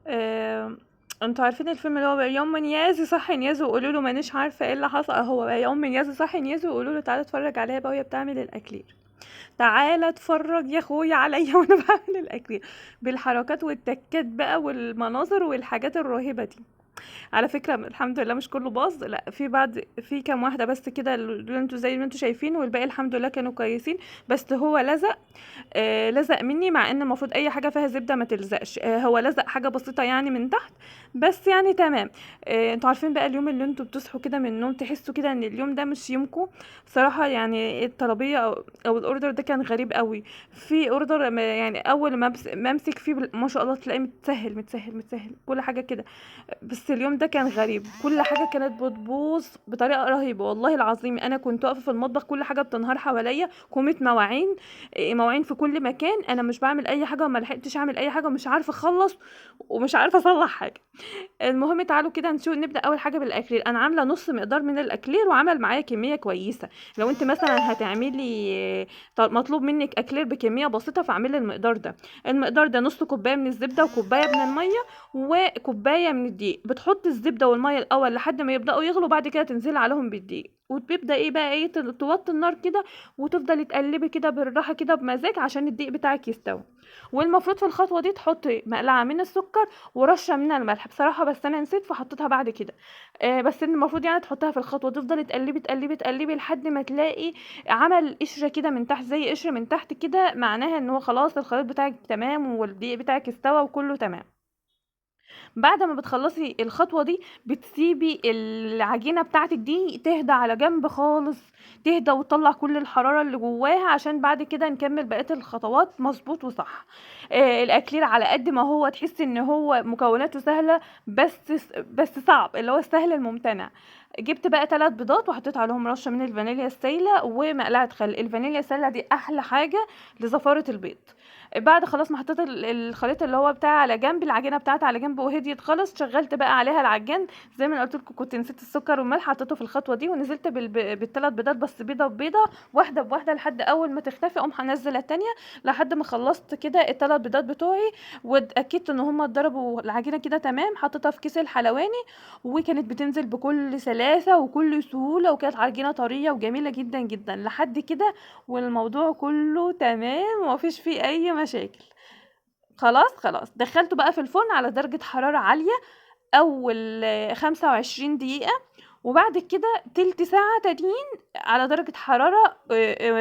آه، انتوا عارفين الفيلم اللي هو بقى يوم نيازي صحي نيازي وقولوا له مانيش عارفه ايه اللي حصل، هو بقى يوم نيازي صحي نيازي وقولوا له تعالى اتفرج عليها بقى وهي بتعمل الاكلير. تعالى اتفرج يا اخويا عليا وانا بعمل الاكلير بالحركات والتكات بقى والمناظر والحاجات الرهيبة دي. على فكرة الحمد لله مش كله باظ، لا في بعد في كام واحدة بس كده اللي انتوا زي ما انتوا شايفين، والباقي الحمد لله كانوا كويسين. بس هو لزق، لزق مني، مع ان المفروض اي حاجة فيها زبدة ما تلزقش. هو لزق حاجة بسيطة يعني من تحت بس، يعني تمام. انتوا عارفين بقى اليوم اللي انتوا بتصحوا كده من النوم تحسوا كده ان اليوم ده مش يومكم صراحة. يعني الطلبيه او ال order ده كان غريب قوي. في order يعني اول ما ما امسك فيه ما شاء الله تلاقيه متسهل متسهل متسهل كل حاجة كده. بس اليوم ده كان غريب، كل حاجة كانت بتبوظ بطريقة رهيبة والله العظيم. انا كنت واقفة في المطبخ كل حاجة بتنهار حواليا، كومة مواعين، مواعين في كل مكان. انا مش بعمل اي حاجة وما لحقتش اعمل اي حاجة، ومش عارفه اخلص ومش عارفه اصلح حاجة. المهم تعالوا كده نشوف، نبدا اول حاجة بالاكلير. انا عامله نص مقدار من الاكلير وعمل معايا كمية كويسة. لو انت مثلا هتعملي مطلوب منك اكلير بكمية بسيطة فاعملي المقدار ده. المقدار ده نص كوباية من الزبدة وكوبايه من المية وكوبايه من الدقيق. بتحطي الزبدة والمية الاول لحد ما يبداوا يغلوا، بعد كده تنزلي عليهم بالدقيق، وتبدا ايه بقى ايه توطي النار كده وتفضلي تقلبي كده بالراحة كده بمزاج عشان الدقيق بتاعك يستوي. والمفروض في الخطوة دي تحطي مقلعه من السكر ورشه من الملح، بصراحة بس انا نسيت فحطيتها بعد كده. بس المفروض يعني تحطها في الخطوة. تفضلي تقلبي تقلبي تقلبي لحد ما تلاقي عمل قشرة كده من تحت، زي قشرة من تحت كده، معناها ان هو خلاص الخليط بتاعك تمام والدقيق بتاعك استوى وكله تمام. بعد ما بتخلصي الخطوة دي بتسيبي العجينة بتاعتك دي تهدى على جنب خالص، تهدى وتطلع كل الحرارة اللي جواها عشان بعد كده نكمل بقية الخطوات مظبوط وصح. الاكلير على قد ما هو تحسي ان هو مكوناته سهلة بس صعب، اللي هو السهل الممتنع. جبت بقى 3 بيضات وحطيت عليهم رشه من الفانيليا السايله ومقلعه خل. الفانيليا السايله دي احلى حاجة لزفاره البيض. بعد خلاص ما حطيت الخليط اللي هو بتاع على جنب، العجينة بتاعتي على جنب وهديت خالص، شغلت بقى عليها العجان. زي ما انا قلت لكم كنت نسيت السكر والملح حطيته في الخطوة دي، ونزلت بالثلاث بيضات، بس بيضة ببيضه، واحدة بواحدة، لحد اول ما تختفي اقوم هنزل التانية، لحد ما خلصت كده الثلاث بيضات بتوعي واتاكدت ان هما اتضربوا العجينة كده تمام. حطيتها في كيس الحلواني وكانت بتنزل بكل سلاسة وكل سهولة، وكانت عجينه طرية وجميلة جدا جدا لحد كده، والموضوع كله تمام ومفيش فيه اي مشاكل. خلاص دخلته بقى في الفرن على درجة حرارة عالية اول 25 دقيقة، وبعد كده تلت ساعة تانيين على درجة حرارة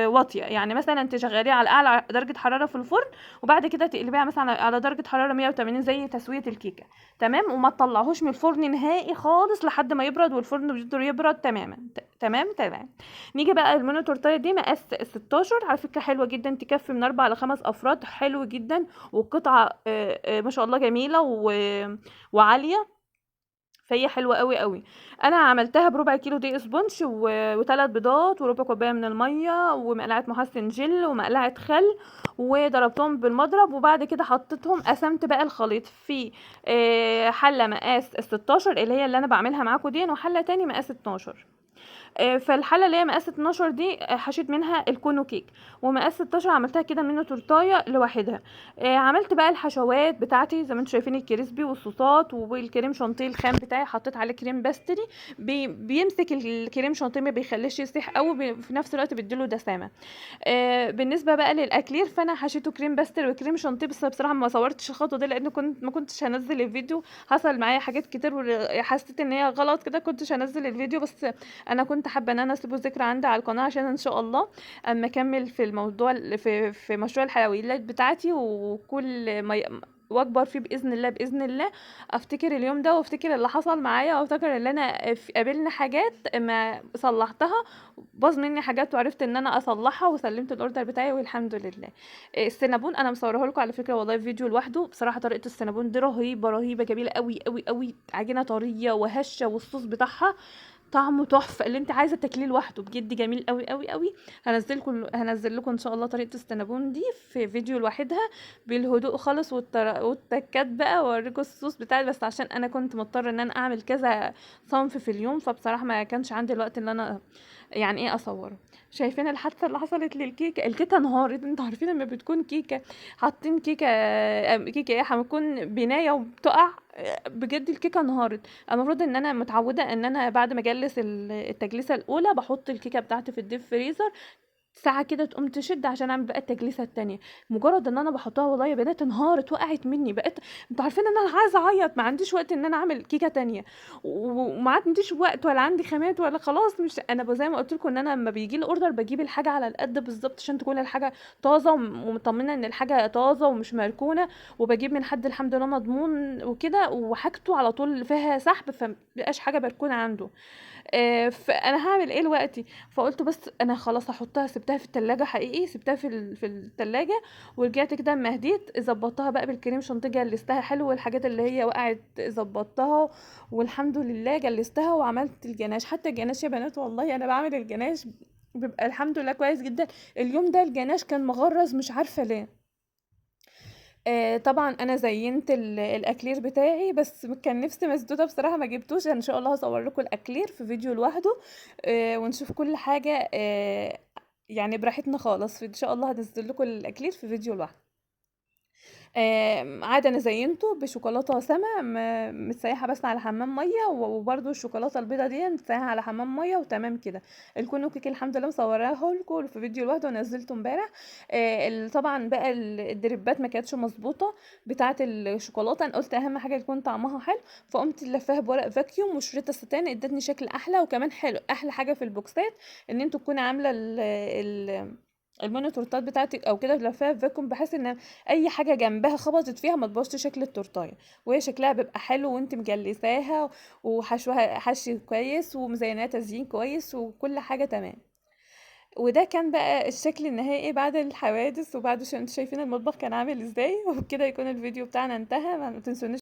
واطية. يعني مثلا تشغليه على اعلى درجة حرارة في الفرن، وبعد كده تقلبيها مثلا على درجة حرارة 180 زي تسوية الكيكة تمام. وما تطلعهوش من الفرن نهائي خالص لحد ما يبرد، والفرن بيقدر يبرد تماما. تمام تمام. نيجي بقى الميني تورتايه دي مقاس 16، على فكرة حلوة جدا، تكفي من 4 ل 5 افراد، حلو جدا، والقطعة ما شاء الله جميلة وعالية، فهي حلوة قوي قوي. انا عملتها بربع كيلو دقيق sponge وثلاث بيضات وربع كوباية من المية ومقلعه محسن جل ومقلعه خل، وضربتهم بالمضرب. وبعد كده حطيتهم، قسمت بقى الخليط في حله مقاس 16 اللي هي اللي انا بعملها معاكم دي، وحله تاني مقاس 12. فالحله اللي هي مقاس 12 دي، حشيت منها الكونو كيك، ومقاس 16 عملتها كده منه تورتايه لوحدها. عملت بقى الحشوات بتاعتي زي ما انتم شايفين، ال crispy والصوصات والكريم شانتيه الخام بتاعي، حطيت عليه cream pastry بيمسك الكريم شانتيه ما بيخليش يسيح قوي، في نفس الوقت بيديله دسامه. بالنسبة بقى للاكلير فانا حشيته cream pastry وكريم شانتيه، بس بصراحة ما صورتش الخطوة دي لان ما كنتش هنزل الفيديو، حصل معايا حاجات كتير وحسيت ان هي غلط كده، كنتش هنزل الفيديو، بس انا كنت حابة ان انا اسيبه ذكرى عندي على القناة عشان ان شاء الله اما اكمل في الموضوع في مشروع الحلويات بتاعتي، وكل ما واكبر فيه باذن الله، باذن الله افتكر اليوم ده وافتكر اللي حصل معايا، وافتكر ان انا قابلنا حاجات ما صلحتها، باظ مني حاجات وعرفت ان انا اصلحها وسلمت ال order بتاعي والحمد لله. السينابون انا مصوره لكم على فكرة والله فيديو لوحده، بصراحة طريقه السينابون دي رهيبة رهيبة جميلة قوي قوي قوي، عجينه طرية وهشه والصوص بتاعها طعمه تحفة، اللي انت عايزه تاكليه لوحده بجد جميل قوي قوي قوي. هنزل لكم ان شاء الله طريقه السينابون دي في فيديو لوحدها بالهدوء خالص والتكات بقى، واوريكم الصوص بتاعي، بس عشان انا كنت مضطرة ان انا اعمل كذا صنف في اليوم، فبصراحة ما كانش عندي الوقت ان انا يعني ايه اصوره. شايفين الحادثة اللي حصلت للكيكه؟ الكيكه انهارت. انتوا عارفين لما بتكون كيكة حاطين كيكة كيكة ايه، هتكون بناية وبتقع، بجد الكيكه انهارت. المفروض ان انا متعوده ان انا بعد ما اجلس التجليسه الاولى بحط الكيكه بتاعتي في ال deep freezer ساعة كده تقوم تشد عشان اعمل بقى التجليسه التانية. مجرد ان انا بحطها والله يا بنات انهارت، وقعت مني. بقيت انتوا عارفين ان انا عايزه اعيط، ما عنديش وقت ان انا اعمل كيكة تانية، وما عنديش وقت ولا عندي خامات ولا خلاص. مش انا زي ما قلت لكم ان انا لما بيجي لي order بجيب الحاجة على القد بالظبط عشان تكون الحاجة طازة ومطمنه ان الحاجة طازة ومش مركونة، وبجيب من حد الحمد لله مضمون وكده، وحاجته على طول فيها سحب فمبقاش حاجة مركونة عنده. فانا هعمل ايه دلوقتي؟ فقلت بس انا خلاص هحطها، سبتها في التلاجة حقيقي، سبتها في التلاجة، ورجعت كده اما هديت ظبطتها بقى بالكريم شانتيه، جلستها حلو، والحاجات اللي هي وقعت ظبطتها والحمد لله جلستها وعملت الجناش. حتى الجناش يا بنات والله انا بعمل الجناش بيبقى الحمد لله كويس جدا. اليوم ده الجناش كان مغرز مش عارفه ليه. طبعا انا زينت الاكلير بتاعي، بس كان نفسي مسدودة بصراحة ما جبتوش. ان شاء الله هصور لكم الاكلير في فيديو لوحده، ونشوف كل حاجة يعني براحتنا خالص. ان شاء الله هنزل لكم الاكلير في فيديو لوحده. عادة انا زينته بشوكولاته سما متسيحه بس على حمام مية، وبرده الشوكولاتة البيضة دي متسيحه على حمام مية وتمام كده. الكونو كيك الحمد لله مصوراه لكم في فيديو لوحده ونزلته امبارح. طبعا بقى الدريبات ما كانتش مظبوطة بتاعه الشوكولاتة، انا قلت اهم حاجة يكون طعمها حلو، فقمت لفاها بورق vacuum وشريطه ستان، ادتني شكل احلى. وكمان حلو احلى حاجة في البوكسات ان انتوا تكونوا عامله الميني تورتات بتاعتك او كده لفاها في vacuum، بحيث ان اي حاجة جنبها خبطت فيها ما تبوظش شكل التورتايه، وهي شكلها بيبقى حلو وانت مجلساها وحشوها حشي كويس ومزيناها تزيين كويس وكل حاجة تمام. وده كان بقى الشكل النهائي بعد الحوادث وبعد انتوا شايفين المطبخ كان عامل ازاي. وبكده يكون الفيديو بتاعنا انتهى. ما تنسونيش